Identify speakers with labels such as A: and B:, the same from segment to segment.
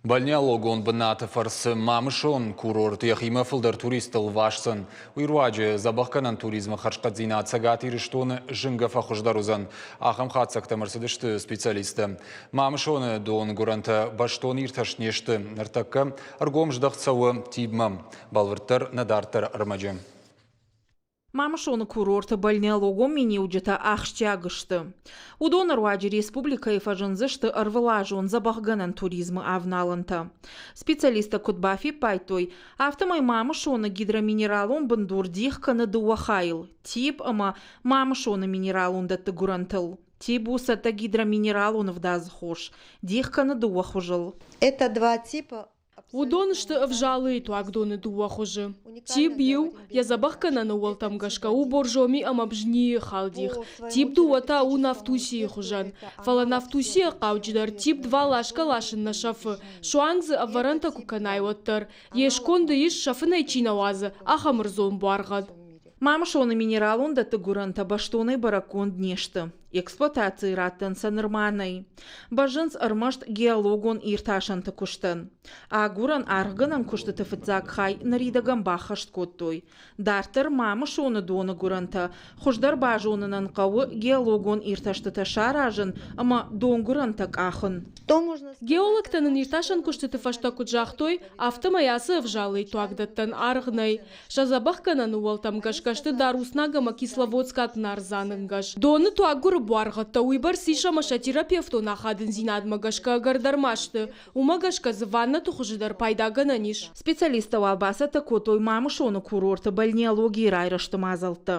A: Бальнеологон бынаты фӕрцы Мамысон курорт йӕхимӕ фылдӕр туристты лвасдзӕн. Уый руаджы дзӕбӕхгӕнӕн туризмы хӕрзхъӕддзинад Цӕгат Ирыстоны зынгӕ фӕхуыздӕр уыдзӕн. Ахӕм хатдзӕгтӕм ӕрцыдысты специалисттӕ. Мамысоны донгуырӕнтӕ бӕстон иртӕст не сты. Ныртӕккӕ ӕргом здӕхт цӕуы ТИБ-мӕ. Бӕлвырддӕр нӕ дарддӕр ӕрмӕджы.
B: Мамысоны курорты бальнеологон миниуджытӕ ахсджиаг сты. Уыдоны руаджы республикӕйы фӕзындзысты ӕрвылазон дзӕбӕхгӕнӕн туризмы авналӕнтӕ. Специалисттӕ куыд бафиппайдтой, афтӕмӕй Мамысоны гидроминералон бындур дих кӕны дыууӕ хайыл – тип ӕмӕ Мамысоны минералон дӕтты гуырӕнтыл. Тип у цӕттӕ гидроминералон ӕвдадзы хос, дих кӕны дыууӕ хуызыл.
C: Это два типа
D: Уыдон сты ӕвзалыйы туагдоны дыууӕ хуызы. Тип иу, йӕ дзӕбӕхгӕнӕны ууӕлтӕм гӕсгӕ у боржоми ӕмӕ бжнийы халдих, тип дыууӕ та у нафтусийы хуызӕн. Фӕлӕ нафтусийӕ хъауджыдӕр тип два ласгӕ-ласын нӕ сӕфы, суанг дзы ӕвӕрӕнтӕ куы кӕнай, уӕддӕр. Йе сконды ис, сӕфын ӕй чи нӕ уадзы, ахӕм ӕрдзон буаргъӕд.
B: Мамысоны минералон дӕтты гуырӕнтӕ бӕстонӕй бӕрӕггонд не сты. Эксплуатацийы раттӕн сӕ нырма нӕй. Бӕззынц ӕрмӕст геологон иртасӕнты куыстӕн. Агурӕн аргъгӕнӕн куыстыты фыццаг хай ныридӕгӕн баххӕст кодтой. Дарддӕр Мамысоны доны гуырӕнтӕ хуыздӕр базонынӕн хъӕуы геологон иртӕстытӕ саразын ӕмӕ донгуырӕнтӕ къахын.
D: Геологтӕ нын иртасӕн куыстыты фӕстӕ куыд загътой, афтӕмӕй ацы ӕвзалыйы туагдӕттӕн аргъ нӕй. Сӕ дзӕбӕхгӕнӕн ууӕлтӕм гӕсгӕ сты Даруснаг ӕмӕ Кисловодскаг нарзаны нгӕс. Доны туаггуыры буаргъӕдтӕ уыйбӕрц ис ӕмӕ сӕ терапевтон ахадындзинадмӕ гӕсгӕ ӕгӕр дӕр ма сты. Уымӕ гӕсгӕ дзы ваннӕты хуызы дӕр пайдагӕнӕн ис.
B: Специалисттӕ уал бацӕттӕ кодтой Мамысоны курорты бальнеологийы райрӕзты мадзӕлттӕ.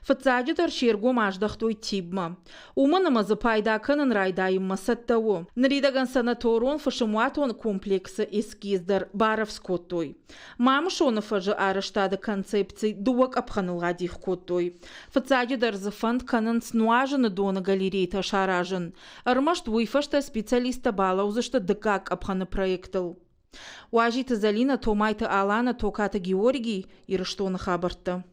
B: Фыццаджыдӕр се ргом аздӕхтой ТИБ-мӕ. Уымӕн ӕмӕ дзы пайда кӕнын райдайынмӕ цӕттӕ у. Ныридӕгӕн санаторон-фысымуатон комплексы эскиз дӕр барӕвдз кодтой. Мамысоны фӕзы арӕзтады концепци дыууӕ къӕпхӕныл адих кодтой. Фыццаджыдӕр дзы фӕнд кӕнынц нуазыны доны галерейтӕ саразын. Ӕрмӕст уый фӕстӕ специалисттӕ балӕудзысты дыккаг къӕпхӕны проектыл. Уазиты Зӕлинӕ, Томайты Алана, Токаты Георгий, Ирыстоны хабӕрттӕ.